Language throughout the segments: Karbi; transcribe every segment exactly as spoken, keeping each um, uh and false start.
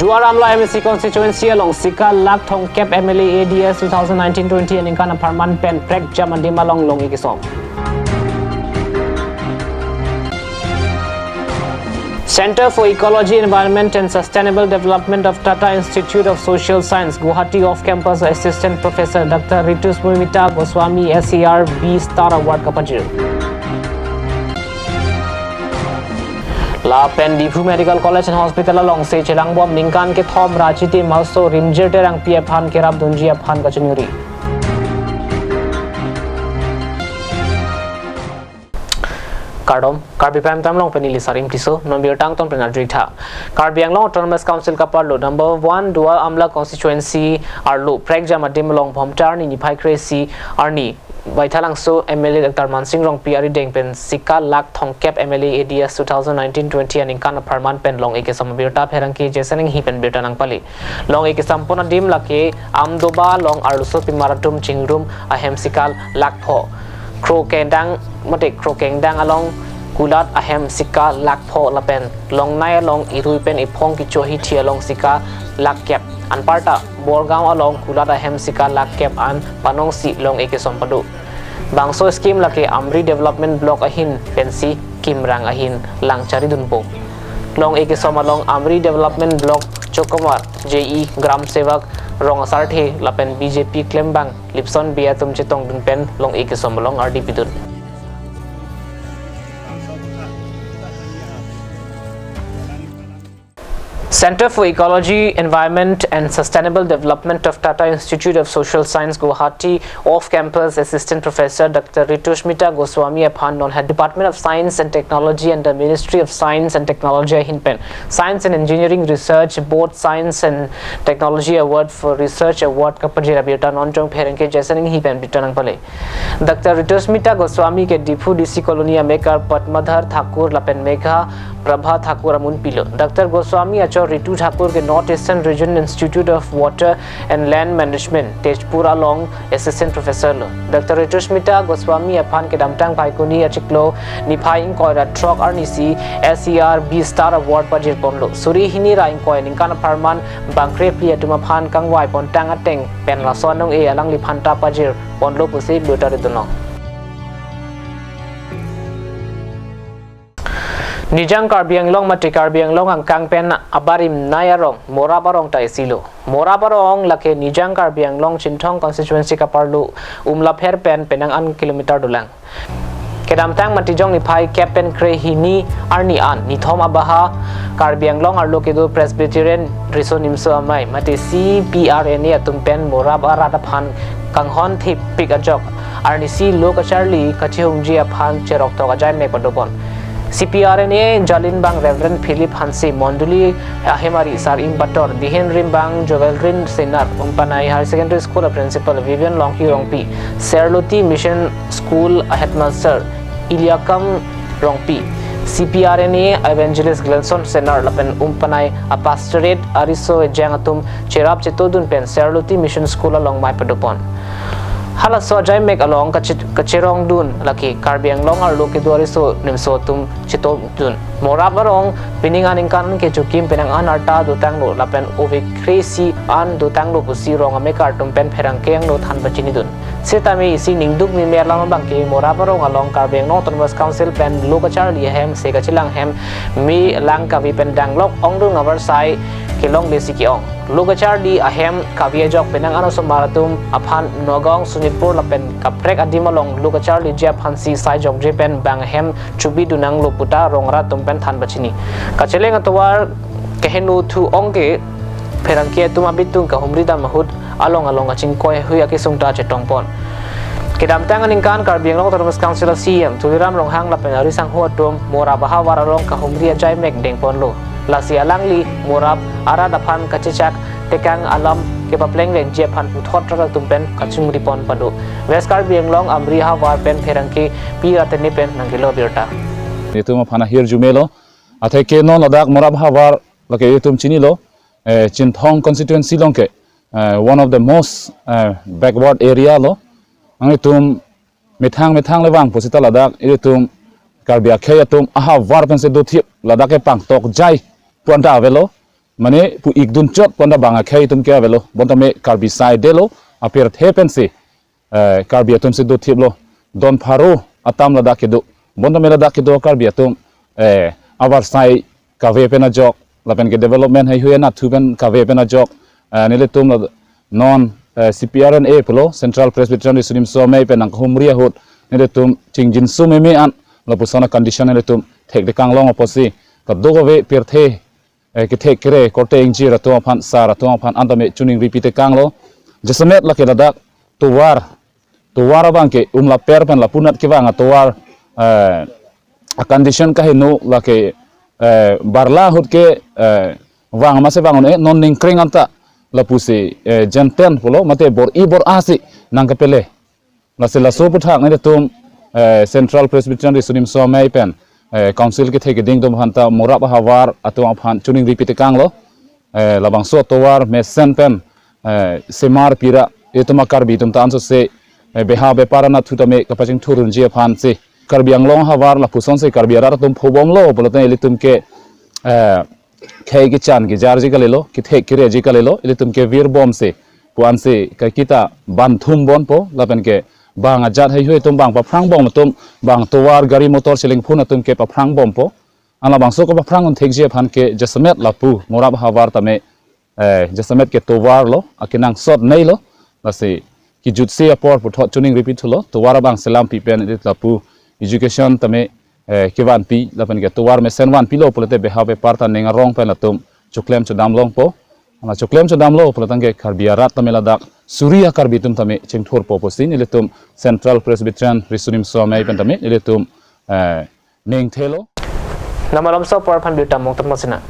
Duar Amla M A C constituency along sika lakh thomkep M L A A D S two thousand nineteen twenty aningkan apharman pen prekjam adim along long-ik kesom. Center for Ecology, Environment and Sustainable Development of Tata Institute of Social Science, Guwahati off-campus Assistant Professor Doctor Ritushmita Goswami S A R B Star Award kapajir. Lapen Diphu Medical College and Hospital alongsi chelangbom ningkan kethom ra Chiti Malso Rimjir Terangpi aphan kerapdunji aphan kachiningri. Kardom, Karbi Prime Time along pen neli Sarim Tisso, non birta angton pen arjuitha. Karbi Anglong Autonomous Council kaparlo number one Duar Amla constituency arlo prekjam adim along Bhomtar ni niphai kre-isi arni Baithalangso M L A Doctor Mansing Rongpi arideng pen sika lakh thomkep M L A A D S two thousand nineteen twenty aningkan apharman pen long-ik kesom abirta pherangke Jason Enghi pen birta nangpale. Long-ik kesompon adim lake Amdoba along arloso pimar atum chingrum ahem sika lakh pho. Kro kedang mate kro kedang along kulat ahem sika lakh pho lapen Longnai along irui pen iphong kecho hithi along sika lakh kep. Anparta Borgaon along kulat ahem sika lakh kep an panongsi long-ik kesom pado. Bangso scheme lake Amri Development Block ahin pensi Kimrang ahin lang charidunpo. Long-ik kesom along Amri Development Block Chokomar, J E, Gram Sevak, Rong Asarthe lapen B J P klembang Lipson Bey atum chetongdun pen long-ik kesom along ardi pidun. Center for Ecology, Environment and Sustainable Development of Tata Institute of Social Science, Guwahati, off-campus Assistant Professor Doctor Ritushmita Goswami aphan non ha Department of Science and Technology and the Ministry of Science and Technology ahin pen Science and Engineering Research Board Science and Technology Award for Research Award kapajir abirta non jong pherangke Jason Enghi pen birta nangpale. Doctor Ritushmita Goswami ke Diphu D C Colony amekar Padmadhar Thakur lapen Megha Prabha Thakur amunpilo. Doctor Goswami achor Ritu Thakur ke North Eastern Region Institute of Water and Land Management, Tezpur along Assistant Professor lo. Doctor Ritushmita Goswami aphan kedamtang Phaikuni achiklo niphai ingkoi ra throk arnisi S A R B Star Award pajirponlo. Suri hini ra ingkoi ningkan apharman bangkre phli atum aphan kangvai pontang ateng pen laso anong-e alangliphan ta pajirponlo pusi birta ridunlo. Nijang Karbi Anglong mate Karbi Anglong angkang pen abarim nai arong Morap arong ta isilo. Morap arong lake Nijang Karbi Anglong Chinthong constituency kaparlo Umlapher pen penang an kilometer dolang. Kedamtang Matijong niphai kep pen kre-hini arni an nithom abaha Karbi Anglong arlo kedo Presbyterian Riso Nimso Amei mate C P R N A atum pen Morap arat aphan kanghon thepik ajok arnisi lo kacharli kachehungji aphan cheroktok ajaimek padopon. C P R N A Jalinbang Reverend Philip Hanse, Mondoli ahemari Sar Impator, Dihin Rimbang Jovelrin Senar, Umpanai Higher Secondary School a Principal Vivian Longki Rongpi, Serloti Mission School a Headmaster Iliakam Rongpi, C P R N A Evangelist Glenson Senar lapen Umpanai a Pastorate ariso ejang atum cherap chetodun pen Serloti Mission School along mai padopon. Halaso ajaimek along kache-, kacherongdun lake Karbi Anglong arlo kedo ariso nimso atum chetodun. Morap arong pining aningkan kechokim penang an arta dotanglo lapen ove kre-isi an dotanglo pusi rong amekar atum pen pherangke angno than pachinidun. Sitame isi ningduk meme alam abangke Morap arong along Karbi Anglong Autonomous Council pen lo kacharli ahem se kachelang hem me lang kave pen danglok ongdung avarsai kelonglesi ke-ong. Lo kacharli ahem kave ajok penang an osomar atum aphan Nagaon, Sonitpur lapen kaprek adim along lo kacharliji aphansi sai jokje pen bang ahem chubidun nanglo puta rong arat atum pen than pachini. Kacheleng atovar keheno thu ong ke pherangke atum abitung kahumri dam ahut along along kachingkoi hui akesung ta chetongpon. Kedamtang aningkan Karbi Anglong Autonomous Council a C E M Tuliram Ronghang lapen ari sangho atum Morap ahavar along kahumri ajaimek dengponlo. Lasi alangli Morap arat aphan kachechak tekang alam kepapleng vengji aphan puthot rat atum pen kachingripon pado. West Karbi Anglong Amri ahavar pen pherangke Pi Ratene pen nangkelo birta. Itum aphan ahirjume lo. Atheke non ladak Morap ahavar lake itum chinilo, eh, Chinthong constituency along ke, eh, one of the most, eh, backward area lo. Nanglitum methang methang le vang pusita ladak itum Karbi akhei atum ahavar pensi dothip ladak ke pangtokjai pu anta avelo. mane pu-ikdun chot pu anta bang akhei atum ke avelo. Bonta me Karbi side lo, apirthe pensi, eh, Karbi atum si dothiplo. Don pharo atam ladak kedo. Bonta me ladak kedo Karbi atum, eh, avarsai kave pen ajok, lapen ke development heihui anatthu pen kave pen ajok, eh, nelitum la non, eh, C P R N A pulo, Central Presbyterian Riso Nimso Amei pen nangkahumri ahut, nelitum chingjinso meme an, lapuson a-condition nelitum thektheklong apotsi, kadokave pirthe, eh, kethek kere korte ingjir atum aphan, sar atum aphan anta me choningri pitekanglo. Jasemet lake ladak tovar, tovar abang ke umlaper pen lapunat kevang atovar, eh, a-condition kaheno lake, eh, barla ahut ke, eh, vang mase vang un-e, non ningkreng anta lapusi, eh, jenten pulo, mate bor-i bor-a si nangkepele. Lasi laso aphuthak nelitum, eh, Central Presbyterian Riso Nimso Amei pen, eh, Council kethe keding atum aphanta morap ahavar atum aphan choningri pitekanglo. Eh, labangso atovar mesen pen, eh, semar pira, itum a-Karbi atum ta ansose, eh, beha bepar anatthu tame kapachingthurunji aphansi. Karbi Anglong ahavar lapusonsi Karbi arat atum phobomlo pulote ilitum ke, eh, khei kechan kejarji kalilo, kethek kereji kalilo, ilitum ke virbomsi pu ansi kaike ta banthumbompo, lapen ke bang ajat heihui atum, bang paphrang bom atum, bang tovar gari motor chelengphun atum ke paphrang bompo. An labangso kapaphrang unthekji aphan ke jasemet lapu morap ahavar tame, eh, jasemet ke tovar lo, akenangsot neilo, lasi kejutsi apor puthot choningri pithulo, tovar abang selam pi pen ilitum lapu education tame, eh, kevanpi, lapen ke tovar mesen vanpilo pulote beha bepar ta ning arong pen latum choklem chodam longpo. Ana choklem chodamlo pulo tangte Karbi arat tame ladak suri a-Karbi atum tame chingthurpo pusi nelitum Central Presbyterian Riso Nimso Amei pen tame nelitum, eh, ningthelo. Namalam so apor aphan biutam mong tam masina.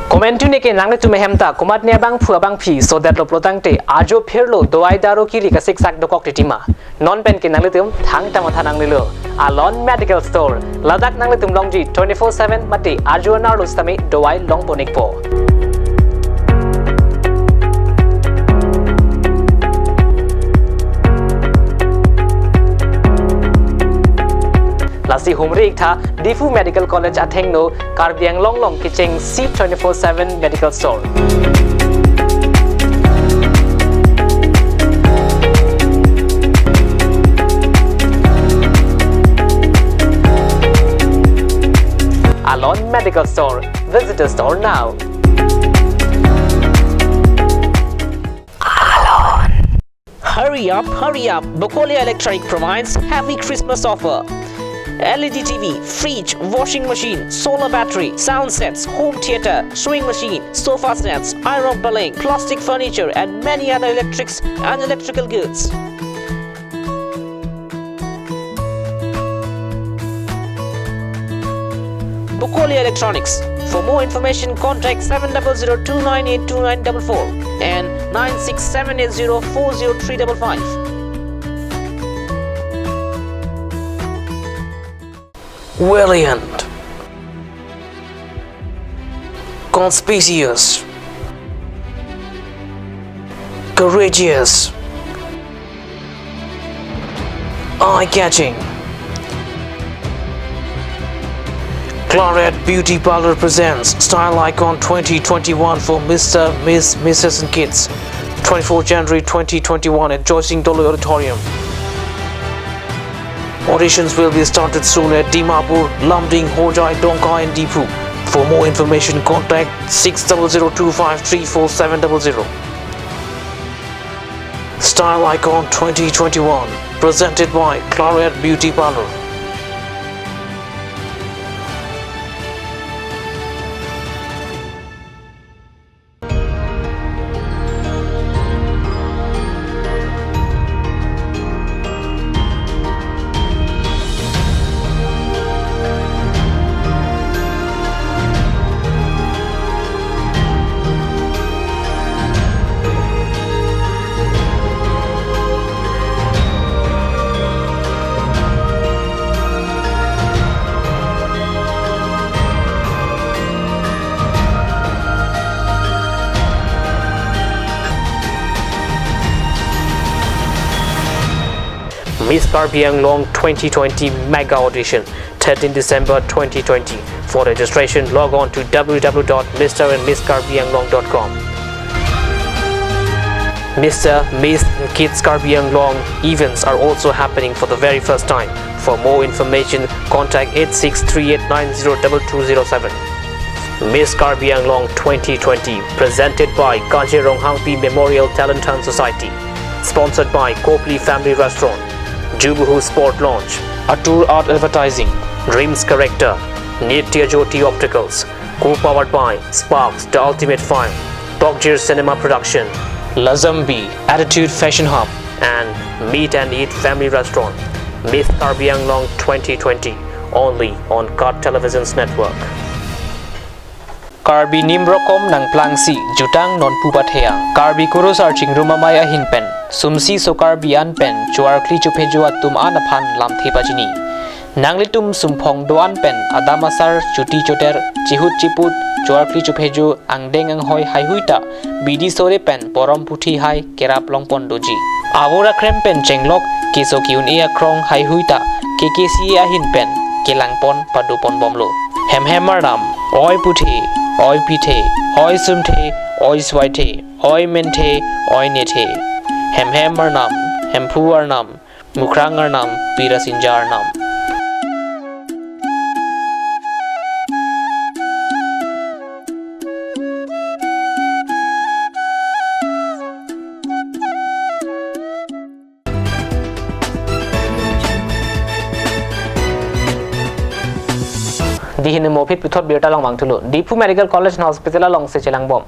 Komantu neke nanglitum ahem ta komatne abangphu abangphi sodetlo pulo tangte ajo phirlo dawai daru kili kasiksak dokok titima. Non pen ke nanglitum thangta matha nangnelo. Alon Medical Store. Ladak nanglitum longji twenty-four seven mate ajo anerlo sitame dawai longpon-ikpo. Lasi humri-iktha Diphu Medical College athengno Karbi Anglong along kechengsi twenty-four seven Medical Store. Alon Medical Store. Visit the store now. Hurry up, hurry up! Bokolia Electronic provides happy Christmas offer. L E D T V, fridge, washing machine, solar battery, sound sets, home theater, sewing machine, sofa sets, iron baling, plastic furniture, and many other electrics and electrical goods. Bokolia Electronics. For more information, contact seven double zero two nine eight two nine double four and nine six seven eight zero four zero three double five. Valiant, conspicuous, courageous, eye-catching. Claret Beauty Parlour presents Style Icon twenty twenty-one for Mister, Miss, Missus and Kids. Twenty-fourth January twenty twenty-one at Joysing Doloi Auditorium. Auditions will be started soon at Dimapur, Lumding, Hojai, Dongka and Diphu. For more information, contact six double zero two five three four seven double zero. Style Icon twenty twenty-one, presented by Claret Beauty Parlour. Miss Karbi Anglong twenty twenty Mega Audition, thirteenth December twenty twenty. For registration, log on to w w w dot mister and miss karbi anglong dot com. Mister, Miss and Kids Karbi Anglong events are also happening for the very first time. For more information, contact eight six three eight nine zero double two zero seven. Miss Karbi Anglong twenty twenty, presented by Kaje Ronghangpi Memorial Talent Hunt Society. Sponsored by Kopli Family Restaurant, Jubuhu Sport Launch, Atur Art Advertising, Dreams Character, Nitya Jyoti Opticals, co-powered by Sparks, The Ultimate Fine, Tokjir Cinema Production, Lazambi, Attitude Fashion Hub, and Meet and Eat Family Restaurant. Miss Karbi Anglong twenty twenty, only on Cut Televisions Network. Karbi nim rokom nangplangsi jutang nonpu patheyang. Karbi kurusar chingrum amei ahin pen, sumsi so Karbi an pen chuarkli chuphejo atum an aphan lamthe pachini. Nanglitum sumphong do-an pen adam asar chuti choter chihut chiput chuarkli chuphejo angdeng anghoi haihui ta bidi sore pen porom puthi hai kerap longpon doji. Avur akrem pen chenglok keso ki-un-e akrong haihui ta K K C A ahin pen kelangpon padoponbomlo. Hemhem arnam, oi puthe, oi pithe, oi sumthe, oi swaithe, oi menthe, oi nethe. Hemhem arnam, Hemphu arnam, Mukrang arnam, Pirasinja arnam. Dei hini mo phit puthot birta along vangthulo. Diphu Medical College and Hospital alongsi chelangbom.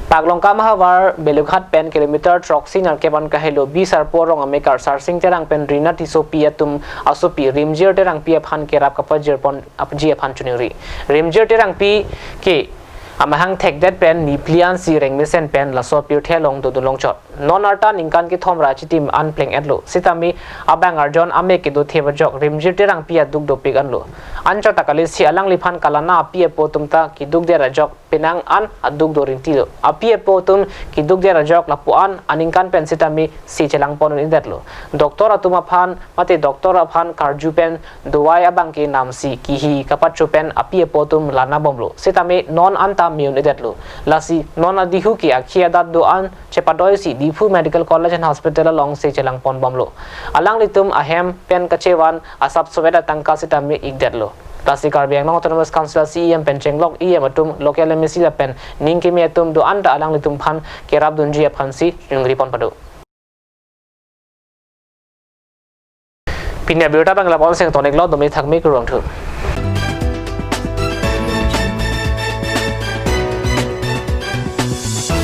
Paklongkam ahavar Belughat pen kilometer throksi nerkep an kahelo Bisarpo Rong amekar Sarsing Terang pen Rina Tisopi atum asopi Rimjir Terangpi aphan kerap kapajirpon apji aphan choningri. Rimjir Terangpi ke amahang thekdet pen niphli ansi rengmesen pen laso apirthe along dodun longchot. Non arta ningkan kethom ra chitim an pleng-etlo. Sitame abang arjon amek kedothe ajok Rimjir Terangpi aduk dopik anlo. Anchot ta kalisi alangliphan kalana api apo atum ta kedukdet ajok penang an aduk do ringtilo. Api apo atum kedukdet ajok lapu-an aningkan pen sitame si chelangpon un-edetlo. Doctor atum aphan mate doctor aphan karju pen dawai abang ke namsi kihi kapatcho pen api apo atum lanabomlo. Sitame non anta me-un-edetlo. Lasi non adihu ke akhi adat do-an chepadoisi Diphu Medical College and Hospital alongsi chelangponbomlo. Alanglitum ahem pen kachevan asap sovet atangka sitame ikdetlo. Lasi Karbi Anglong Autonomous Council C E M pen chenglok E M atum, local M A C lapen ning keme atum do-an ta alanglitum aphan kerapdunji aphansi choningri ponpado. Pini abirta abang la-an si tangtoniklong, dome thakme, kurvangthu.